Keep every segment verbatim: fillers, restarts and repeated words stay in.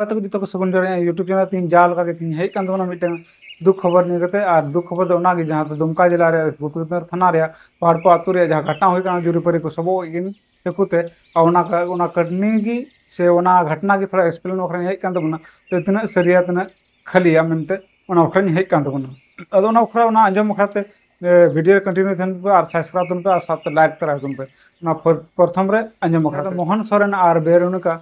ᱜᱟᱛᱮ ᱠᱚ ᱡᱚᱛᱚ ᱠᱚ ᱥᱟᱹᱜᱩᱱ ᱡᱚᱦᱟᱨ, ᱤᱧᱟᱹᱜ YouTube channel ᱛᱮ ᱤᱧ ᱡᱟᱣ ᱞᱮᱠᱟ ᱜᱮ ᱛᱤᱧ ᱦᱮᱡ ᱠᱟᱱ ᱛᱟᱵᱚᱱᱟ ᱢᱤᱫᱴᱟᱝ ᱫᱩᱠ ᱠᱷᱚᱵᱚᱨ ᱱᱤᱭᱟᱹ ᱠᱟᱛᱮ᱾ ᱟᱨ ᱫᱩᱠ ᱠᱷᱚᱵᱚᱨ ᱫᱚ ᱚᱱᱟᱜᱮ, ᱡᱟᱦᱟᱸ ᱫᱚ ᱫᱩᱢᱠᱟ ᱡᱮᱞᱟ ᱨᱮ ᱜᱳᱯᱤᱱᱫᱨᱚ ᱛᱷᱟᱱᱟ ᱨᱮᱭᱟᱜ ᱯᱟᱦᱟᱲᱯᱟ ᱟᱹᱛᱩ ᱨᱮᱭᱟᱜ ᱡᱟᱦᱟᱸ ᱜᱷᱚᱴᱚᱱᱟ ᱦᱩᱭ ᱠᱟᱱᱟ, ᱡᱩᱨᱤᱯᱟᱹᱨᱤ ᱠᱚ ᱥᱚᱵᱚᱜ ᱠᱤᱱ ᱪᱟᱹᱠᱩ ᱛᱮ, ᱟᱨ ᱚᱱᱟ ᱠᱟ-, ᱚᱱᱟ ᱠᱟᱹᱦᱱᱤ ᱜᱮ ᱥᱮ ᱚᱱᱟ ᱜᱷᱚᱴᱚᱱᱟ ᱜᱮ ᱛᱷᱚᱲᱟ explain ᱵᱟᱠᱷᱨᱟᱧ ᱦᱮᱡ ᱠᱟᱱ ᱛᱟᱵᱚᱱᱟ᱾ ᱛᱚ ᱛᱤᱱᱟᱹᱜ ᱥᱟᱹᱨᱤᱭᱟ, ᱛᱤᱱᱟᱹᱜ ᱠᱷᱟᱹᱞᱤᱭᱟ ᱢᱮᱱᱛᱮ ᱚᱱᱟ ᱵᱟᱠᱷᱨᱟᱧ ᱦᱮᱡ ᱠᱟᱱ ᱛᱟᱵᱚᱱᱟ᱾ ᱟᱫᱚ ᱚᱱᱟ ᱵᱟᱠᱷᱨᱟ, ᱚᱱᱟ ᱟᱸᱡᱚᱢ ᱵᱟᱠᱷᱨᱟ ᱛᱮ, ᱮ, video ᱨᱮ continue ᱛᱟᱦᱮᱱ ᱯᱮ ᱟᱨ subscribe ᱛᱟᱵᱚᱱ ᱯᱮ ᱟᱨ ᱥᱟᱶᱛᱮ like ᱛᱚᱨᱟ ᱠᱟᱵᱚᱱ ᱯᱮ᱾ ᱚᱱᱟ ᱯᱨᱚ-, ᱯᱨᱚᱛᱷᱚᱢ ᱨᱮ ᱟᱸᱡᱚᱢ ᱵᱟᱠᱷᱨᱟ ᱛᱮ᱾ ᱢᱳᱦᱚᱱ ᱥᱚᱨᱮᱱ ᱟᱨ ᱵᱮᱨᱩᱱᱤᱠᱟ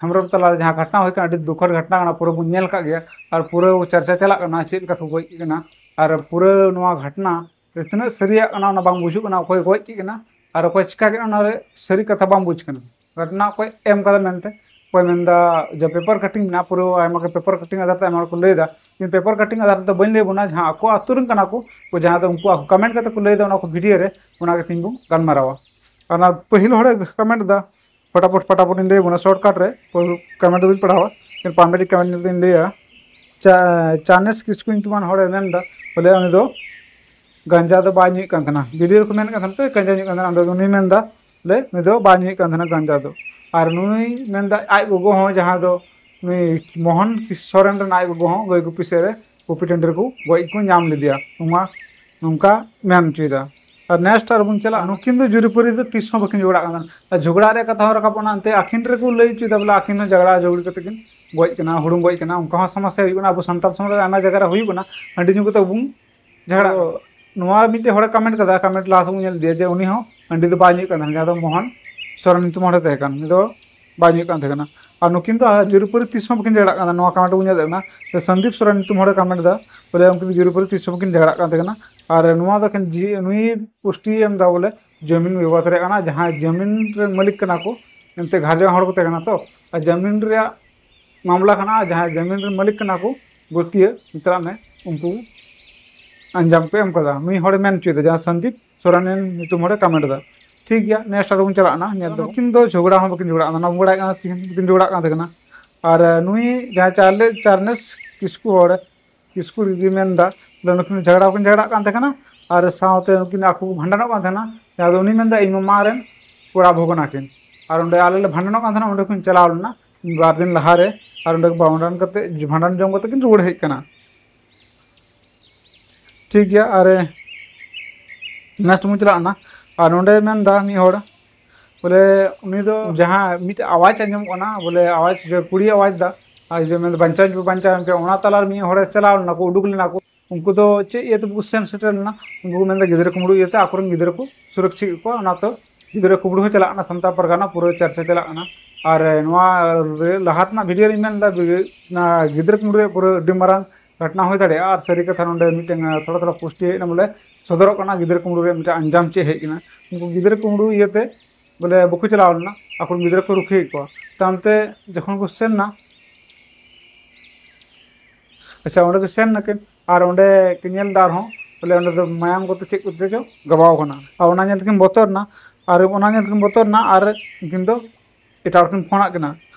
ᱦᱮᱢᱵᱨᱚᱢ ᱛᱟᱞᱟᱨᱮ ᱡᱟᱦᱟᱸ ᱜᱷᱚᱴᱚᱱᱟ ᱦᱩᱭ ᱠᱟᱱᱟ, ᱟᱹᱰᱤ ᱫᱩᱠᱷᱚᱫ ᱜᱷᱚᱴᱚᱱᱟ ᱠᱟᱱᱟ, ᱯᱩᱨᱟᱹ ᱵᱚᱱ ᱧᱮᱞ ᱟᱠᱟᱫ ᱜᱮᱭᱟ᱾ ᱟᱨ ᱯᱩᱨᱟᱹ ᱪᱟᱨᱪᱟ ᱪᱟᱞᱟᱜ ᱠᱟᱱᱟ ᱪᱮᱫ ᱞᱮᱠᱟ ᱠᱚ ᱜᱚᱡ ᱠᱟᱱᱟ, ᱟᱨ ᱯᱩᱨᱟᱹ ᱱᱚᱣᱟ ᱜᱷᱚᱴᱚᱱᱟ ᱨᱮ ᱛᱤᱱᱟᱹᱜ ᱥᱟᱹᱨᱤᱭᱟᱜ ᱠᱟᱱᱟ ᱚᱱᱟ ᱵᱟᱝ ᱵᱩᱡᱷᱟᱹᱜ ᱠᱟᱱᱟ, ᱚᱠᱚᱭ ᱜᱚᱡ ᱠᱮᱫ ᱠᱤᱱᱟ ᱟᱨ ᱚᱠᱚᱭ ᱪᱤᱠᱟ ᱠᱮᱫ ᱠᱤᱱᱟ, ᱚᱱᱟ ᱨᱮ ᱥᱟᱹᱨᱤ ᱠᱟᱛᱷᱟ ᱵᱟᱝ ᱵᱩᱡᱽ ᱠᱟᱱᱟ᱾ ᱜᱷᱚᱴᱚᱱᱟ ᱚᱠᱚᱭ ᱮᱢ ᱠᱟᱫᱟ ᱢᱮᱱᱛᱮ, ᱚᱠᱚᱭ ᱢᱮᱱᱫᱟ ᱡᱮ paper cutting ᱢᱮᱱᱟᱜᱼᱟ, ᱯᱩᱨᱟᱹ ᱟᱭᱢᱟ ᱜᱮ paper cutting ᱟᱫᱷᱟᱨ ᱛᱮ ᱟᱭᱢᱟ ᱦᱚᱲ ᱠᱚ ᱞᱟᱹᱭᱫᱟ᱾ ᱤᱧ paper cutting ᱟᱫᱷᱟᱨ ᱛᱮ ᱵᱟᱹᱧ ᱞᱟᱹᱭ ᱵᱚᱱᱟ, ᱡᱟᱦᱟᱸ ᱟᱠᱚ ᱟᱹᱛᱩ ᱨᱮᱱ ᱠᱟᱱᱟ ᱠᱚ, ᱠᱚ ᱡᱟᱦᱟᱸ ᱫᱚ ᱩᱱᱠᱩ comment ᱠᱟᱛᱮ ᱠᱚ ᱞᱟᱹᱭᱫᱟ ᱚᱱᱟ ᱠᱚ video ᱨᱮ, ᱚᱱᱟ ᱜᱮ ᱛᱮᱦᱮᱧ ᱵᱚᱱ ᱜᱟᱞᱢᱟᱨᱟᱣᱟ᱾ ᱟᱨ ᱚᱱᱟ ᱯᱟᱹᱦᱤᱞ ᱦᱚᱲᱮ comment ᱫᱟ, ᱯᱷᱚᱴᱟᱯᱷᱚᱴ, ᱯᱷᱚᱴᱟᱯᱷᱚᱴ ᱤᱧ ᱞᱟᱹᱭ ᱟᱵᱚᱱᱟ shortcut ᱨᱮ, ᱯᱩᱨᱟᱹ comment ᱫᱚ ᱵᱟᱹᱧ ᱯᱟᱲᱦᱟᱣᱟ, ᱯᱟᱱᱰᱮᱨᱤ comment ᱧᱮᱞ ᱛᱤᱧ ᱞᱟᱹᱭᱟ᱾ ᱪᱟ-, ᱪᱟᱱᱮᱥ ᱠᱤᱥᱠᱩ ᱧᱩᱛᱩᱢᱟᱱ ᱦᱚᱲᱮ ᱢᱮᱱᱫᱟ, ᱵᱚᱞᱮ ᱩᱱᱤ ᱫᱚ ᱜᱟᱸᱡᱟ ᱫᱚ ᱵᱟᱭ ᱧᱩᱭᱮᱫ ᱠᱟᱱ ᱛᱟᱦᱮᱱᱟ᱾ video ᱨᱮᱠᱚ ᱢᱮᱱᱮᱫ ᱠᱟᱱ ᱛᱟᱦᱮᱱᱟ ᱛᱚ ᱜᱟᱸᱡᱟ ᱧᱩᱭᱮᱫ ᱠᱟᱱ ᱛᱟᱦᱮᱱᱟ, ᱚᱸᱰᱮ ᱩᱱᱤ ᱢᱮᱱᱫᱟ, ᱵᱚᱞᱮ ᱩᱱᱤ ᱫᱚ ᱵᱟᱭ ᱧᱩᱭᱮᱫ ᱠᱟᱱ ᱛᱟᱦᱮᱱᱟ ᱜᱟᱸᱡᱟ ᱫᱚ᱾ ᱟᱨ ᱱᱩᱭ ᱢᱮᱱᱫᱟ ᱟᱡ ᱜᱚᱜᱚ ᱦᱚᱸ, ᱡᱟᱦᱟᱸ ᱫᱚ ᱱᱩᱭ ᱢᱳᱦᱚᱱ ᱥᱚᱨᱮᱱ ᱨᱮᱱ ᱟᱡ ᱜᱚᱜᱚ ᱦᱚᱸ ᱜᱟᱹᱭ ᱜᱩᱯᱤ ᱥᱮᱫ ᱨᱮ ᱜᱩᱯᱤ ᱴᱟᱺᱰᱤ ᱨᱮᱠᱚ ᱜᱚᱡ ᱠᱚ ᱧᱟᱢ ᱞᱮᱫᱮᱭᱟ, ᱱᱚᱣᱟ ᱱᱚᱝᱠᱟ ᱢᱮᱱ ᱦᱚᱪᱚᱭᱮᱫᱟ᱾ ᱟᱨ next ᱟᱨ ᱵᱚᱱ ᱪᱟᱞᱟᱜᱼᱟ, ᱱᱩᱠᱤᱱ ᱫᱚ ᱡᱩᱨᱤᱯᱟᱹᱨᱤ ᱫᱚ ᱛᱤᱥ ᱦᱚᱸ ᱵᱟᱹᱠᱤᱱ ᱡᱷᱚᱜᱽᱲᱟᱜ ᱠᱟᱱᱟ᱾ ᱟᱨ ᱡᱷᱚᱜᱽᱲᱟ ᱨᱮᱭᱟᱜ ᱠᱟᱛᱷᱟ ᱦᱚᱸ ᱨᱟᱠᱟᱵ ᱚᱱᱟ ᱮᱱᱛᱮ ᱟᱹᱠᱤᱱ ᱨᱮᱠᱚ ᱞᱟᱹᱭ ᱦᱚᱪᱚᱭᱮᱫᱟ, ᱵᱚᱞᱮ ᱟᱹᱠᱤᱱ ᱦᱚᱸ ᱡᱷᱚᱜᱽᱲᱟ ᱡᱷᱚᱜᱽᱲᱤ ᱠᱟᱛᱮ ᱠᱤᱱ ᱜᱚᱡ ᱠᱟᱱᱟ, ᱦᱩᱲᱩᱝ ᱜᱚᱡ ᱠᱟᱱᱟ, ᱚᱱᱠᱟ ᱦᱚᱸ ᱥᱚᱢᱚᱥᱥᱟ ᱦᱩᱭᱩᱜ ᱠᱟᱱᱟ᱾ ᱟᱵᱚ ᱥᱟᱱᱛᱟᱲ ᱥᱚᱢᱟᱡᱽ ᱨᱮ ᱟᱭᱢᱟ ᱡᱟᱭᱜᱟ ᱨᱮ ᱦᱩᱭᱩᱜ ᱠᱟᱱᱟ, ᱦᱟᱺᱰᱤ ᱧᱩ ᱠᱟᱛᱮ ᱵᱚᱱ ᱡᱷᱟᱜᱽᱲᱟᱜ ᱠᱟᱱᱟ᱾ ᱱᱚᱣᱟ ᱢᱤᱫᱴᱮᱡ ᱦᱚᱲᱮ comment ᱠᱟᱫᱟ, comment ᱞᱟᱦᱟ ᱥᱮᱫ ᱵᱚᱱ ᱧᱮᱞ ᱤᱫᱤᱭᱟ, ᱡᱮ ᱩᱱᱤ ᱦᱚᱸ ᱦᱟᱺᱰᱤ ᱫᱚ ᱵᱟᱭ ᱧᱩᱭᱮᱫ ᱠᱟᱱ ᱛᱟᱦᱮᱱᱟ, ᱡᱟᱦᱟᱸ ᱫᱚ ᱢᱳᱦᱚᱱ ᱥᱚᱨᱮᱱ ᱧᱩᱛᱩᱢ ᱦᱚᱲᱮ ᱛᱟᱦᱮᱸ ᱠᱟᱱ, ᱩᱱᱤ ᱫᱚ ᱵᱟᱭ ᱧᱩᱭᱮᱫ ᱠᱟᱱ ᱛᱟᱦᱮᱸ ᱠᱟᱱᱟ᱾ ᱟᱨ ᱱᱩᱠᱤᱱ ᱫᱚ ᱡᱩᱨᱤᱯᱟᱹᱨᱤ ᱛᱤᱥ ᱦᱚᱸ ᱵᱟᱹᱠᱤᱱ ᱡᱷᱟᱜᱽᱲᱟᱜ ᱠᱟᱱᱟ᱾ ᱱᱚᱣᱟ comment ᱵᱚᱱ ᱧᱮᱞ ᱫᱟᱲᱮᱭᱟᱜ ᱠᱟᱱᱟ, ᱥᱚᱱᱫᱤᱯ ᱥᱚᱨᱮᱱ ᱧᱩᱛᱩᱢ ᱦᱚᱲᱮ comment ᱮᱫᱟ, ᱵᱚᱞᱮ ᱩᱱᱠᱤᱱ ᱫᱚ ᱡᱩᱨᱤᱯᱟᱹᱨᱤ ᱛᱤᱥ ᱦᱚᱸ ᱵᱟᱹᱠᱤᱱ ᱡᱷᱟᱜᱽᱲᱟᱜ ᱠᱟᱱ ᱛᱟᱦᱮᱸ ᱠᱟᱱᱟ᱾ ᱟᱨ ᱱᱚᱣᱟ ᱫᱚ ᱮᱠᱷᱮᱱ ᱡᱤ-, ᱱᱩᱭ ᱯᱩᱥᱴᱤ ᱮᱢ ᱮᱫᱟ, ᱵᱚᱞᱮ ᱡᱟᱹᱢᱤᱱ ᱵᱟᱵᱚᱫ ᱨᱮᱭᱟᱜ ᱠᱟᱱᱟ, ᱡᱟᱦᱟᱸᱭ ᱡᱟᱹᱢᱤᱱ ᱨᱮᱱ ᱢᱟᱹᱞᱤᱠ ᱠᱟᱱᱟ ᱠᱚ, ᱮᱱᱛᱮ ᱜᱷᱟᱨᱚᱸᱡᱽ ᱨᱮᱱ ᱦᱚᱲ ᱠᱚ ᱛᱟᱦᱮᱸ ᱠᱟᱱᱟ ᱛᱚ, ᱟᱨ ᱡᱟᱹᱢᱤᱱ ᱨᱮᱭᱟᱜ ᱢᱟᱢᱞᱟ ᱠᱟᱱᱟ, ᱡᱟᱦᱟᱸᱭ ᱡᱟᱹᱢᱤᱱ ᱨᱮᱱ ᱢᱟᱹᱞᱤᱠ ᱠᱟᱱᱟ ᱠᱚ ᱜᱟᱹᱛᱤᱭᱟᱹ, ᱢᱮᱛᱟᱜ ᱢᱮ, ᱩᱱᱠᱩ ᱟᱧᱡᱟᱢ ᱠᱚ ᱮᱢ ᱠᱟᱫᱟ᱾ ᱱᱩᱭ ᱦᱚᱲᱮ ᱢᱮᱱ ᱦᱚᱪᱚᱭᱮᱫᱟ, ᱡᱟᱦᱟᱸ ᱥᱚᱱᱫᱤᱯ ᱥᱚᱨᱮᱱ ᱧᱩᱛᱩᱢ ᱦᱚᱲᱮ comment ᱮᱫᱟ᱾ ᱴᱷᱤᱠ ᱜᱮᱭᱟ, next ᱟᱨᱚ ᱵᱚᱱ ᱪᱟᱞᱟᱜ ᱠᱟᱱᱟ ᱧᱮᱞ ᱫᱚ᱾ ᱱᱩᱠᱤᱱ ᱫᱚ ᱡᱷᱚᱜᱽᱲᱟ ᱦᱚᱸ ᱵᱟᱹᱠᱤᱱ ᱡᱷᱚᱜᱽᱲᱟᱜ ᱠᱟᱱᱟ, ᱚᱱᱟ ᱵᱚᱱ ᱵᱟᱲᱟᱭ ᱠᱟᱱᱟ ᱛᱤᱦᱤᱧ ᱵᱟᱹᱠᱤᱱ ᱡᱷᱚᱜᱽᱲᱟᱜ ᱠᱟᱱ ᱛᱟᱦᱮᱸ ᱠᱟᱱᱟ᱾ ᱟᱨ ᱱᱩᱭ ᱡᱟᱦᱟᱸᱭ ᱪᱟᱨᱞᱮ-, ᱪᱟᱨᱱᱮᱥ ᱠᱤᱥᱠᱩ ᱦᱚᱲ, ᱠᱤᱥᱠᱩ ᱜᱮ ᱢᱮᱱᱫᱟ, ᱵᱚᱞᱮ ᱱᱩᱠᱤᱱ ᱡᱷᱟᱜᱽᱲᱟ ᱵᱟᱹᱠᱤᱱ ᱡᱷᱟᱜᱽᱲᱟᱜ ᱠᱟᱱ ᱛᱟᱦᱮᱸ ᱠᱟᱱᱟ, ᱟᱨ ᱥᱟᱶᱛᱮ ᱱᱩᱠᱤᱱ ᱟᱠᱚ ᱠᱚ ᱵᱷᱟᱸᱰᱟᱱᱚᱜ ᱠᱟᱱ ᱛᱟᱦᱮᱱᱟ, ᱡᱟᱦᱟᱸ ᱫᱚ ᱩᱱᱤ ᱢᱮᱱᱫᱟ ᱤᱧ ᱢᱟᱢᱟ ᱨᱮᱱ ᱠᱚᱲᱟ ᱵᱟᱹᱦᱩ ᱠᱟᱱᱟ ᱠᱤᱱ᱾ ᱟᱨ ᱚᱸᱰᱮ ᱟᱞᱮ ᱞᱮ ᱵᱷᱟᱸᱰᱟᱱᱚᱜ ᱠᱟᱱ ᱛᱟᱦᱮᱱᱟ, ᱚᱸᱰᱮ ᱠᱷᱚᱱ ᱪᱟᱞᱟᱣ ᱞᱮᱱᱟ ᱵᱟᱨ ᱫᱤᱱ ᱞᱟᱦᱟᱨᱮ, ᱟᱨ ᱚᱸᱰᱮ ᱵᱷᱟᱸᱰᱟᱱ ᱠᱟᱛᱮ, ᱵᱷᱟᱸᱰᱟᱱ ᱡᱚᱢ ᱠᱟᱛᱮ ᱠᱤᱱ ᱨᱩᱣᱟᱹᱲ ᱦᱮᱡ ᱠᱟᱱᱟ᱾ ᱴᱷᱤᱠ ᱜᱮᱭᱟ, ᱟᱨ next ᱵᱚᱱ ᱪᱟᱞᱟᱜ ᱠᱟᱱᱟ᱾ ᱟᱨ ᱱᱚᱸᱰᱮ ᱢᱮᱱᱫᱟ ᱢᱤᱫ ᱦᱚᱲ, ᱵᱚᱞᱮ ᱩᱱᱤ ᱫᱚ ᱡᱟᱦᱟᱸ ᱢᱤᱫᱴᱮᱡ ᱟᱣᱟᱡᱽ ᱟᱸᱡᱚᱢᱚᱜ ᱠᱟᱱᱟ, ᱵᱚᱞᱮ ᱟᱣᱟᱡᱽ ᱡᱮ ᱠᱩᱲᱤᱭ ᱟᱣᱟᱡᱽ ᱫᱟ, ᱟᱨ ᱡᱮ ᱢᱮᱱᱫᱟ, "ᱵᱟᱧᱪᱟᱣ ᱯᱮ, ᱵᱟᱧᱪᱟᱣ ᱯᱮ", ᱚᱱᱟ ᱛᱟᱞᱟᱨᱮ ᱢᱤᱫ ᱦᱚᱲᱮ ᱪᱟᱞᱟᱣ ᱞᱮᱱᱟ ᱠᱚ, ᱩᱰᱩᱠ ᱞᱮᱱᱟ ᱠᱚ᱾ ᱩᱱᱠᱩ ᱫᱚ ᱪᱮᱫ ᱤᱭᱟᱹᱛᱮ ᱵᱟᱠᱚ ᱥᱮᱱ ᱥᱮᱴᱮᱨ ᱞᱮᱱᱟ? ᱩᱱᱠᱩ ᱠᱚ ᱢᱮᱱᱫᱟ ᱜᱤᱫᱽᱨᱟᱹ ᱠᱩᱢᱵᱽᱲᱩ ᱤᱭᱟᱹᱛᱮ ᱟᱠᱚᱨᱮᱱ ᱜᱤᱫᱽᱨᱟᱹ ᱠᱚ ᱥᱩᱨᱚᱠᱪᱷᱤᱛ ᱠᱚᱣᱟ, ᱚᱱᱟ ᱛᱚ ᱜᱤᱫᱽᱨᱟᱹ ᱠᱩᱢᱵᱽᱲᱩ ᱦᱚᱸ ᱪᱟᱞᱟᱜ ᱠᱟᱱᱟ, ᱥᱟᱱᱛᱟᱲ ᱯᱟᱨᱜᱟᱱᱟ ᱯᱩᱨᱟᱹ ᱪᱟᱨᱪᱟ ᱪᱟᱞᱟᱜ ᱠᱟᱱᱟ᱾ ᱟᱨ ᱱᱚᱣᱟ ᱞᱟᱦᱟ ᱨᱮᱱᱟᱜ ᱵᱷᱤᱰᱤᱭᱳ ᱨᱤᱧ ᱢᱮᱱᱫᱟ, ᱚᱱᱟ ᱜᱤᱫᱽᱨᱟᱹ ᱠᱩᱢᱵᱽᱲᱩ ᱨᱮᱭᱟᱜ ᱯᱩᱨᱟᱹ ᱟᱹᱰᱤ ᱢᱟᱨᱟᱝ ᱜᱷᱚᱴᱱᱟ ᱦᱩᱭ ᱫᱟᱲᱮᱭᱟᱜᱼᱟ᱾ ᱟᱨ ᱥᱟᱹᱨᱤ ᱠᱟᱛᱷᱟ ᱱᱚᱰᱮ ᱢᱤᱫᱴᱮᱱ, ᱟᱸ, ᱛᱷᱚᱲᱟ ᱛᱷᱚᱲᱟ ᱯᱩᱥᱴᱤ ᱦᱮᱡ ᱮᱱᱟ, ᱵᱚᱞᱮ ᱥᱚᱫᱚᱨᱚᱜ ᱠᱟᱱᱟ ᱜᱤᱫᱽᱨᱟᱹ ᱠᱩᱢᱵᱽᱲᱩ ᱨᱮᱭᱟᱜ ᱢᱤᱫᱴᱮᱱ ᱟᱧᱡᱟᱢ ᱪᱮᱫ ᱦᱮᱡ ᱮᱱᱟ᱾ ᱩᱱᱠᱩ ᱜᱤᱫᱽᱨᱟᱹ ᱠᱩᱢᱵᱽᱲᱩ ᱤᱭᱟᱹᱛᱮ ᱵᱚᱞᱮ ᱵᱟᱠᱚ ᱪᱟᱞᱟᱣ ᱞᱮᱱᱟ, ᱟᱠᱚᱨᱮᱱ ᱜᱤᱫᱽᱨᱟᱹ ᱠᱚ ᱨᱩᱠᱷᱤᱭᱟᱹᱭᱮᱫ ᱠᱚᱣᱟ᱾ ᱛᱟᱭᱚᱢᱛᱮ ᱡᱚᱠᱷᱚᱱ ᱠᱚ ᱥᱮᱱ ᱮᱱᱟ, ᱟᱪᱪᱷᱟ, ᱚᱸᱰᱮ ᱠᱚ ᱥᱮᱱ ᱱᱟᱠᱤᱱ, ᱟᱨ ᱚᱸᱰᱮ ᱠᱤᱱ ᱧᱮᱞ ᱮᱫᱟ ᱟᱨᱦᱚᱸ, ᱵᱚᱞᱮ ᱚᱸᱰᱮ ᱫᱚ ᱢᱟᱭᱟᱢ ᱠᱚᱛᱮ ᱪᱮᱫ ᱠᱚᱛᱮ ᱪᱚ ᱜᱟᱵᱟᱣ ᱠᱟᱱᱟ᱾ ᱟᱨ ᱚᱱᱟ ᱧᱮᱞ ᱛᱮᱠᱤᱱ ᱵᱚᱛᱚᱨ ᱮᱱᱟ, ᱟᱨ ᱚᱱᱟ ᱧᱮᱞ ᱛᱮᱠᱤᱱ ᱵᱚᱛᱚᱨ ᱮᱱᱟ, ᱟᱨ ᱩᱱᱠᱤᱱ ᱫᱚ ᱮᱴᱟᱜ ᱦᱚᱲ ᱠᱤᱱ ᱯᱷᱳᱱᱟᱫ ᱠᱤᱱᱟ᱾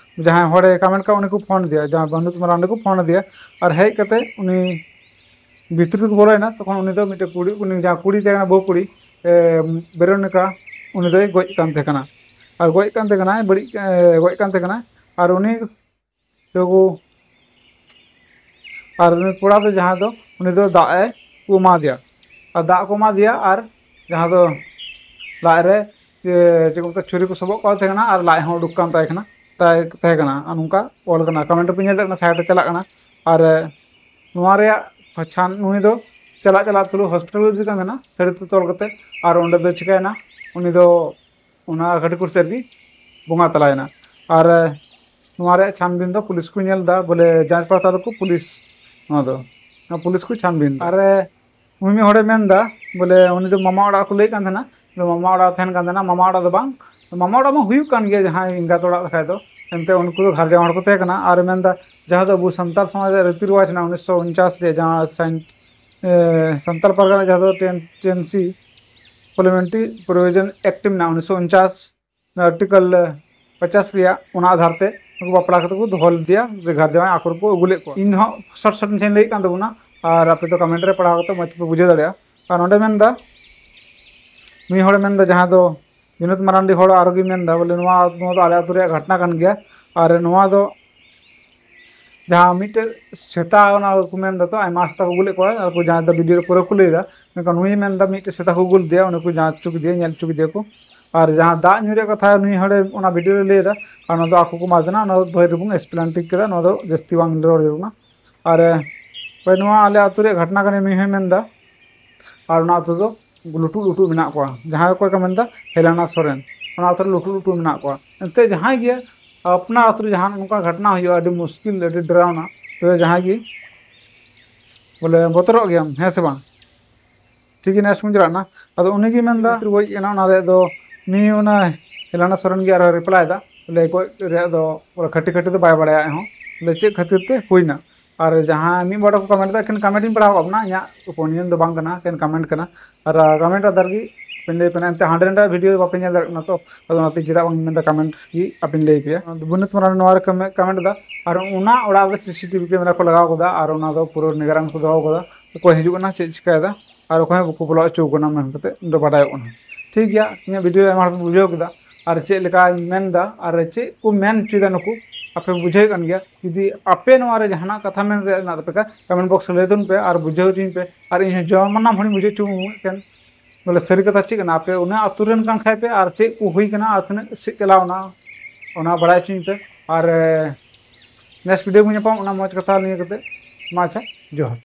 ᱡᱟᱦᱟᱸᱭ ᱦᱚᱲᱮ ᱠᱚᱢᱮᱱᱴ ᱠᱟᱜ, ᱩᱱᱤ ᱠᱚ ᱯᱷᱳᱱ ᱟᱫᱮᱭᱟ, ᱡᱟᱦᱟᱸ ᱵᱟᱹᱱᱫᱩ ᱢᱟᱨᱟᱱᱰᱤ ᱠᱚ ᱯᱷᱳᱱ ᱟᱫᱮᱭᱟ᱾ ᱟᱨ ᱦᱮᱡ ᱠᱟᱛᱮ ᱩᱱᱤ ᱵᱷᱤᱛᱨᱤ ᱨᱮᱠᱚ ᱵᱚᱞᱚᱭᱮᱱᱟ, ᱛᱚᱠᱷᱚᱱ ᱩᱱᱤ ᱫᱚ ᱢᱤᱫᱴᱮᱱ ᱠᱩᱲᱤ, ᱩᱱᱤ ᱡᱟᱦᱟᱸ ᱠᱩᱲᱤ ᱛᱟᱦᱮᱸ ᱠᱟᱱᱟ, ᱵᱟᱹᱦᱩ ᱠᱩᱲᱤ, ᱮ, ᱵᱮᱨᱳᱱᱤᱠᱟ, ᱩᱱᱤ ᱫᱚᱭ ᱜᱚᱡ ᱠᱟᱱ ᱛᱟᱦᱮᱸ ᱠᱟᱱᱟ᱾ ᱟᱨ ᱜᱚᱡ ᱠᱟᱱ ᱛᱟᱦᱮᱸ ᱠᱟᱱᱟᱭ, ᱵᱟᱹᱲᱤᱡ, ᱮ, ᱜᱚᱡ ᱠᱟᱱ ᱛᱟᱦᱮᱸ ᱠᱟᱱᱟᱭ᱾ ᱟᱨ ᱩᱱᱤ ᱫᱚᱠᱚ, ᱟᱨ ᱩᱱᱤ ᱠᱚᱲᱟ ᱫᱚ ᱡᱟᱦᱟᱸ ᱫᱚ, ᱩᱱᱤ ᱫᱚ ᱫᱟᱜ ᱮ ᱠᱚ ᱮᱢᱟ ᱫᱮᱭᱟ᱾ ᱟᱨ ᱫᱟᱜ ᱠᱚ ᱮᱢᱟ ᱫᱮᱭᱟ, ᱟᱨ ᱡᱟᱦᱟᱸ ᱫᱚ ᱞᱟᱡ ᱨᱮ, ᱮ, ᱪᱮᱫ ᱠᱚ ᱢᱮᱛᱟᱜᱼᱟ, ᱪᱷᱩᱨᱤ ᱠᱚ ᱥᱚᱵᱚᱜ ᱠᱟᱱ ᱛᱟᱦᱮᱸ ᱠᱟᱱᱟ, ᱟᱨ ᱞᱟᱡ ᱦᱚᱸ ᱩᱰᱩᱠ ᱠᱟᱱ ᱛᱟᱭ ᱠᱟᱱᱟ, ᱛᱟᱭ, ᱛᱟᱦᱮᱸ ᱠᱟᱱᱟ᱾ ᱟᱨ ᱱᱚᱝᱠᱟ ᱚᱞ ᱠᱟᱱᱟ, ᱠᱚᱢᱮᱱᱴ ᱨᱮᱯᱮ ᱧᱮᱞ ᱫᱟᱲᱮᱭᱟᱜ ᱠᱟᱱᱟ, ᱥᱟᱭᱤᱰ ᱨᱮ ᱪᱟᱞᱟᱜ ᱠᱟᱱᱟ᱾ ᱟᱨ, ᱮ, ᱱᱚᱣᱟ ᱨᱮᱭᱟᱜ ᱪᱷᱟᱱ, ᱱᱩᱭ ᱫᱚ ᱪᱟᱞᱟᱜ ᱪᱟᱞᱟᱜ ᱛᱩᱞᱩᱡ ᱦᱚᱥᱯᱤᱴᱟᱞ ᱤᱫᱤ ᱠᱟᱱ ᱛᱟᱦᱮᱱᱟ ᱥᱟᱹᱲᱤ ᱛᱮ ᱛᱚᱞ ᱠᱟᱛᱮ, ᱟᱨ ᱚᱸᱰᱮ ᱫᱚ ᱪᱤᱠᱟᱹᱭᱮᱱᱟ, ᱩᱱᱤ ᱫᱚ ᱚᱱᱟ ᱜᱷᱟᱹᱴᱤ ᱠᱩᱨᱥᱤ ᱨᱮᱜᱮ ᱵᱚᱸᱜᱟ ᱛᱟᱞᱟᱭᱮᱱᱟ᱾ ᱟᱨ, ᱮ, ᱱᱚᱣᱟ ᱨᱮᱭᱟᱜ ᱪᱷᱟᱱᱵᱤᱱ ᱫᱚ ᱯᱩᱞᱤᱥ ᱠᱚ ᱧᱮᱞ ᱮᱫᱟ, ᱵᱚᱞᱮ ᱡᱟᱸᱪ ᱯᱟᱲᱛᱟᱞ ᱫᱚᱠᱚ ᱯᱩᱞᱤᱥ, ᱱᱚᱣᱟ ᱫᱚ, ᱱᱚᱣᱟ ᱯᱩᱞᱤᱥ ᱠᱚ ᱪᱷᱟᱱᱵᱤᱱ ᱮᱫᱟ᱾ ᱟᱨ, ᱮ, ᱩᱱᱤ ᱢᱤᱫ ᱦᱚᱲᱮ ᱢᱮᱱ ᱮᱫᱟ, ᱵᱚᱞᱮ ᱩᱱᱤ ᱫᱚ ᱢᱟᱢᱟ ᱚᱲᱟᱜ ᱠᱚ ᱞᱟᱹᱭᱮᱫ ᱠᱟᱱ ᱛᱟᱦᱮᱱᱟ, ᱢᱟᱢᱟ ᱚᱲᱟᱜ ᱛᱟᱦᱮᱱ ᱠᱟᱱ ᱛᱟᱦᱮᱱᱟ, ᱢᱟᱢᱟ ᱚᱲᱟᱜ ᱫᱚ ᱵᱟᱝ, ᱢᱟᱢᱟ ᱚᱲᱟᱜ ᱢᱟ ᱦᱩᱭᱩᱜ ᱠᱟᱱ ᱜᱮᱭᱟ ᱡᱟᱦᱟᱸᱭ ᱮᱸᱜᱟᱛ ᱚᱲᱟᱜ ᱞᱮᱠᱷᱟᱡ ᱫᱚ, ᱮᱱᱛᱮ ᱩᱱᱠᱩ ᱫᱚ ᱜᱷᱟᱨᱚᱸᱡᱽ ᱦᱚᱲ ᱠᱚ ᱛᱟᱦᱮᱸ ᱠᱟᱱᱟ᱾ ᱟᱨ ᱢᱮᱱ ᱮᱫᱟ, ᱡᱟᱦᱟᱸ ᱫᱚ ᱟᱵᱚ ᱥᱟᱱᱛᱟᱲ ᱥᱚᱢᱟᱡᱽ ᱨᱮᱭᱟᱜ ᱨᱤᱛᱤ ᱨᱮᱣᱟᱡᱽ ᱦᱮᱱᱟᱜᱼᱟ, ᱩᱱᱤᱥᱥᱚ ᱩᱱᱪᱟᱥ ᱨᱮ ᱡᱟᱦᱟᱸ ᱥᱟᱭᱤᱱ-, ᱮ, ᱥᱟᱱᱛᱟᱲ ᱯᱟᱨᱜᱟᱱᱟ ᱡᱟᱦᱟᱸ ᱫᱚ ᱴᱮᱱ-, ᱴᱮᱱᱥᱤ ᱯᱟᱨᱞᱤᱭᱟᱢᱮᱱᱴᱟᱨᱤ ᱯᱨᱚᱵᱷᱤᱡᱚᱱ ᱮᱠᱴ ᱢᱮᱱᱟᱜᱼᱟ, ᱩᱱᱤᱥᱥᱚ ᱩᱱᱪᱟᱥ, ᱟᱨᱴᱤᱠᱮᱞ ᱯᱚᱪᱟᱥ ᱨᱮᱭᱟᱜ, ᱚᱱᱟ ᱟᱫᱷᱟᱨ ᱛᱮ ᱩᱱᱠᱩ ᱵᱟᱯᱞᱟ ᱠᱟᱛᱮ ᱠᱚ ᱫᱚᱦᱚ ᱞᱮᱫᱮᱭᱟ, ᱜᱷᱟᱨᱚᱸᱡᱽ ᱡᱟᱶᱟᱭ ᱟᱠᱚ ᱨᱮᱠᱚ ᱟᱹᱜᱩ ᱞᱮᱫ ᱠᱚᱣᱟ᱾ ᱤᱧ ᱦᱚᱸ ᱥᱚᱨᱴ ᱥᱚᱨᱴ ᱢᱟᱪᱷᱟᱧ ᱞᱟᱹᱭᱮᱫ ᱠᱟᱱ ᱛᱟᱵᱚᱱᱟ, ᱟᱨ ᱟᱯᱮ ᱫᱚ ᱠᱚᱢᱮᱱᱴ ᱨᱮ ᱯᱟᱲᱦᱟᱣ ᱠᱟᱛᱮ ᱢᱚᱡᱽ ᱛᱮᱯᱮ ᱵᱩᱡᱷᱟᱹᱣ ᱫᱟᱲᱮᱭᱟᱜᱼᱟ᱾ ᱟᱨ ᱱᱚᱸᱰᱮ ᱢᱮᱱᱫᱟ, ᱢᱤᱫ ᱦᱚᱲᱮ ᱢᱮᱱᱫᱟ, ᱡᱟᱦᱟᱸ ᱫᱚ ᱵᱤᱱᱳᱫ ᱢᱟᱨᱟᱱᱰᱤ ᱦᱚᱲ ᱟᱨᱚ ᱜᱮ ᱢᱮᱱᱫᱟ, ᱵᱚᱞᱮ ᱱᱚᱣᱟ, ᱱᱚᱣᱟ ᱫᱚ ᱟᱞᱮ ᱟᱹᱛᱩ ᱨᱮᱭᱟᱜ ᱜᱷᱚᱴᱱᱟ ᱠᱟᱱ ᱜᱮᱭᱟ, ᱟᱨ ᱱᱚᱣᱟ ᱫᱚ ᱡᱟᱦᱟᱸ ᱢᱤᱫᱴᱮᱡ ᱥᱮᱛᱟ, ᱚᱱᱟ ᱠᱚ ᱢᱮᱱ ᱫᱟ ᱛᱚ, ᱟᱭᱢᱟ ᱥᱮᱛᱟ ᱠᱚ ᱜᱩᱞᱮᱫ ᱠᱚᱣᱟ, ᱟᱨ ᱠᱚ ᱡᱟᱦᱟᱸᱭ ᱫᱚ ᱵᱷᱤᱰᱤᱭᱳ ᱨᱮ ᱯᱩᱨᱟᱹ ᱠᱚ ᱞᱟᱹᱭ ᱫᱟ, ᱢᱮᱱᱠᱷᱟᱱ ᱱᱩᱭ ᱢᱮᱱ ᱫᱟ ᱢᱤᱫᱴᱮᱡ ᱥᱮᱛᱟ ᱠᱚ ᱜᱩᱞ ᱫᱮᱭᱟ, ᱩᱱᱤ ᱠᱚ ᱡᱟᱸᱪ ᱦᱚᱪᱚ ᱠᱮᱫᱮᱭᱟ, ᱧᱮᱞ ᱦᱚᱪᱚ ᱠᱮᱫᱮᱭᱟ ᱠᱚ᱾ ᱟᱨ ᱡᱟᱦᱟᱸ ᱫᱟᱜ ᱧᱩ ᱨᱮᱭᱟᱜ ᱠᱟᱛᱷᱟ ᱱᱩᱭ ᱦᱚᱲᱮ ᱚᱱᱟ ᱵᱷᱤᱰᱤᱭᱳ ᱨᱮ ᱞᱟᱹᱭ ᱫᱟ, ᱟᱨ ᱚᱱᱟ ᱫᱚ ᱟᱠᱚ ᱠᱚ ᱢᱟᱡᱽᱱᱟ, ᱚᱱᱟ ᱫᱚ ᱵᱟᱹᱭ ᱨᱮᱵᱚᱱ ᱮᱠᱥᱯᱞᱮᱱ ᱴᱷᱤᱠ ᱠᱮᱫᱟ, ᱱᱚᱣᱟ ᱫᱚ ᱡᱟᱹᱥᱛᱤ ᱵᱟᱝ ᱨᱚᱲ ᱡᱟᱹᱨᱩᱲ ᱠᱟᱱᱟ᱾ ᱟᱨ ᱦᱳᱭ, ᱱᱚᱣᱟ ᱟᱞᱮ ᱟᱹᱛᱩ ᱨᱮᱭᱟᱜ ᱜᱷᱚᱴᱚᱱᱟ ᱠᱟᱱᱟ, ᱱᱩᱭ ᱦᱚᱸᱭ ᱢᱮᱱ ᱫᱟ᱾ ᱟᱨ ᱚᱱᱟ ᱟᱹᱛᱩ ᱫᱚ ᱞᱩᱴᱩ ᱞᱩᱴᱩ ᱢᱮᱱᱟᱜ ᱠᱚᱣᱟ, ᱡᱟᱦᱟᱸᱭ ᱚᱠᱚᱭ ᱠᱚ ᱢᱮᱱ ᱫᱟ ᱦᱮᱞᱟᱱᱟ ᱥᱚᱨᱮᱱ, ᱚᱱᱟ ᱟᱹᱛᱩ ᱨᱮ ᱞᱩᱴᱩ ᱞᱩᱴᱩ ᱢᱮᱱᱟᱜ ᱠᱚᱣᱟ᱾ ᱮᱱᱛᱮ ᱡᱟᱦᱟᱸᱭ ᱜᱮ ᱟᱯᱱᱟᱨ ᱟᱹᱛᱩ ᱨᱮ ᱡᱟᱦᱟᱱ ᱱᱚᱝᱠᱟ ᱜᱷᱚᱴᱚᱱᱟ ᱦᱩᱭᱩᱜᱼᱟ, ᱟᱹᱰᱤ ᱢᱩᱥᱠᱤᱞ, ᱟᱹᱰᱤ ᱰᱮᱨᱟᱣᱱᱟ᱾ ᱛᱚᱵᱮ ᱡᱟᱦᱟᱸᱭ ᱜᱮ ᱵᱚᱞᱮ ᱵᱚᱛᱚᱨᱚᱜ ᱜᱮᱭᱟᱢ, ᱦᱮᱸ ᱥᱮ ᱵᱟᱝ? ᱴᱷᱤᱠ ᱜᱮ, next ᱵᱚᱱ ᱪᱟᱞᱟᱜ ᱠᱟᱱᱟ᱾ ᱟᱫᱚ ᱩᱱᱤ ᱜᱮ ᱢᱮᱱ ᱫᱟ, ᱜᱚᱡ ᱮᱱᱟ, ᱚᱱᱟ ᱨᱮ ᱫᱚ ᱱᱩᱭ ᱚᱱᱟ ᱦᱮᱞᱟᱱᱟ ᱥᱚᱨᱮᱱ ᱜᱮ ᱟᱨᱦᱚᱸ ᱨᱤᱯᱞᱟᱭ ᱫᱟ, ᱵᱚᱞᱮ ᱜᱚᱡ ᱨᱮᱭᱟᱜ ᱫᱚ ᱵᱚᱞᱮ ᱠᱷᱟᱹᱴᱤ ᱠᱷᱟᱹᱴᱤ ᱫᱚ ᱵᱟᱭ ᱵᱟᱲᱟᱭᱟ ᱟᱡ ᱦᱚᱸ, ᱵᱚᱞᱮ ᱪᱮᱫ ᱠᱷᱟᱹᱛᱤᱨ ᱛᱮ ᱦᱩᱭᱱᱟ᱾ ᱟᱨ ᱡᱟᱦᱟᱸ ᱢᱤᱫ ᱵᱟᱨ ᱠᱚ ᱠᱚᱢᱮᱱᱴ ᱫᱟ, ᱮᱠᱮᱱ ᱠᱚᱢᱮᱱᱴ ᱤᱧ ᱯᱟᱲᱦᱟᱣ ᱠᱟᱜ ᱵᱚᱱᱟ, ᱤᱧᱟᱹᱜ ᱳᱯᱤᱱᱤᱭᱚᱱ ᱫᱚ ᱵᱟᱝ ᱠᱟᱱᱟ, ᱮᱠᱮᱱ ᱠᱚᱢᱮᱱᱴ ᱠᱟᱱᱟ᱾ ᱟᱨ ᱠᱚᱢᱮᱱᱴ ᱟᱫᱟᱨ ᱜᱮ ᱟᱯᱮ ᱞᱟᱹᱭ ᱯᱮ, ᱮᱱᱛᱮ ᱦᱟᱸᱰᱮ ᱱᱟᱰᱮ ᱵᱷᱤᱰᱤᱭᱳ ᱵᱟᱯᱮ ᱧᱮᱞ ᱫᱟᱲᱮᱭᱟᱜ ᱠᱟᱱᱟ ᱛᱚ, ᱟᱫᱚ ᱚᱱᱟᱛᱮ ᱪᱮᱫᱟᱜ ᱵᱟᱝ ᱢᱮᱱᱫᱟ, ᱠᱚᱢᱮᱱᱴ ᱜᱮ ᱟᱯᱮ ᱞᱟᱹᱭ ᱯᱮᱭᱟ᱾ ᱵᱩᱱᱤᱛ ᱢᱟᱨᱟᱝ ᱱᱚᱣᱟ ᱨᱮ ᱠᱚᱢᱮ-, ᱠᱚᱢᱮᱱᱴ ᱫᱟ, ᱟᱨ ᱚᱱᱟ ᱚᱲᱟᱜ ᱨᱮ ᱥᱤᱥᱤᱴᱤᱵᱷᱤ ᱠᱮᱢᱮᱨᱟ ᱠᱚ ᱞᱟᱜᱟᱣ ᱠᱟᱫᱟ, ᱟᱨ ᱚᱱᱟ ᱫᱚ ᱯᱩᱨᱟᱹ ᱱᱤᱜᱟᱨᱟᱱ ᱠᱚ ᱫᱚᱦᱚ ᱠᱟᱫᱟ, ᱚᱠᱚᱭ ᱦᱤᱡᱩᱜ ᱠᱟᱱᱟ, ᱪᱮᱫ ᱪᱤᱠᱟᱹᱭᱮᱫᱟ, ᱟᱨ ᱚᱠᱚᱭ ᱦᱚᱸ ᱵᱟᱠᱚ ᱵᱚᱞᱚ ᱦᱚᱪᱚ ᱠᱟᱱᱟ ᱢᱮᱱ ᱠᱟᱛᱮ ᱫᱚ ᱵᱟᱰᱟᱭᱚᱜ ᱠᱟᱱᱟ᱾ ᱴᱷᱤᱠ ᱜᱮᱭᱟ, ᱤᱧᱟᱹᱜ ᱵᱷᱤᱰᱤᱭᱳ ᱟᱭᱢᱟ ᱦᱚᱲ ᱠᱚ ᱵᱩᱡᱷᱟᱹᱣ ᱠᱮᱫᱟ, ᱟᱨ ᱪᱮᱫ ᱞᱮᱠᱟᱧ ᱢᱮᱱ ᱫᱟ ᱟᱨ ᱪᱮᱫ ᱠᱚ ᱢᱮᱱ ᱦᱚᱪᱚᱭᱮᱫᱟ ᱱᱩᱠᱩ, ᱟᱯᱮ ᱵᱩᱡᱷᱟᱹᱣᱮᱫ ᱠᱟᱱ ᱜᱮᱭᱟ᱾ ᱡᱩᱫᱤ ᱟᱯᱮ ᱱᱚᱣᱟ ᱨᱮ ᱡᱟᱦᱟᱱᱟᱜ ᱠᱟᱛᱷᱟ ᱢᱮᱱ ᱨᱮᱭᱟᱜ ᱢᱮᱱᱟᱜ ᱛᱟᱯᱮ ᱠᱷᱟᱱ, ᱠᱚᱢᱮᱱᱴ ᱵᱚᱠᱥ ᱨᱮ ᱞᱟᱹᱭ ᱛᱟᱵᱚᱱ ᱯᱮ ᱟᱨ ᱵᱩᱡᱷᱟᱹᱣ ᱦᱚᱪᱚᱧ ᱯᱮ, ᱟᱨ ᱤᱧ ᱦᱚᱸ ᱡᱚᱢᱟᱱᱟᱢ ᱦᱚᱲᱤᱧ ᱵᱩᱡᱷᱟᱹᱣ ᱦᱚᱪᱚ ᱢᱮ ᱢᱤᱫᱴᱮᱱ᱾ ᱵᱚᱞᱮ ᱥᱟᱹᱨᱤ ᱠᱟᱛᱷᱟ ᱪᱮᱫ ᱠᱟᱱᱟ, ᱟᱯᱮ ᱚᱱᱟ ᱟᱹᱛᱩ ᱨᱮᱱ ᱠᱟᱱ ᱠᱷᱟᱡ ᱯᱮ, ᱟᱨ ᱪᱮᱫ ᱠᱚ ᱦᱩᱭ ᱠᱟᱱᱟ ᱟᱨ ᱛᱤᱱᱟᱹᱜ ᱥᱮᱫ ᱪᱟᱞᱟᱣ ᱮᱱᱟ, ᱚᱱᱟ ᱵᱟᱲᱟᱭ ᱦᱚᱪᱚᱧ ᱯᱮ᱾ ᱟᱨ, ᱮ, next video ᱵᱚᱱ ᱧᱟᱯᱟᱢ, ᱚᱱᱟ ᱢᱚᱡᱽ ᱠᱟᱛᱷᱟ ᱱᱤᱭᱟᱹ ᱠᱟᱛᱮ᱾ ᱢᱟ ᱟᱪᱪᱷᱟ, ᱡᱚᱦᱟᱨ᱾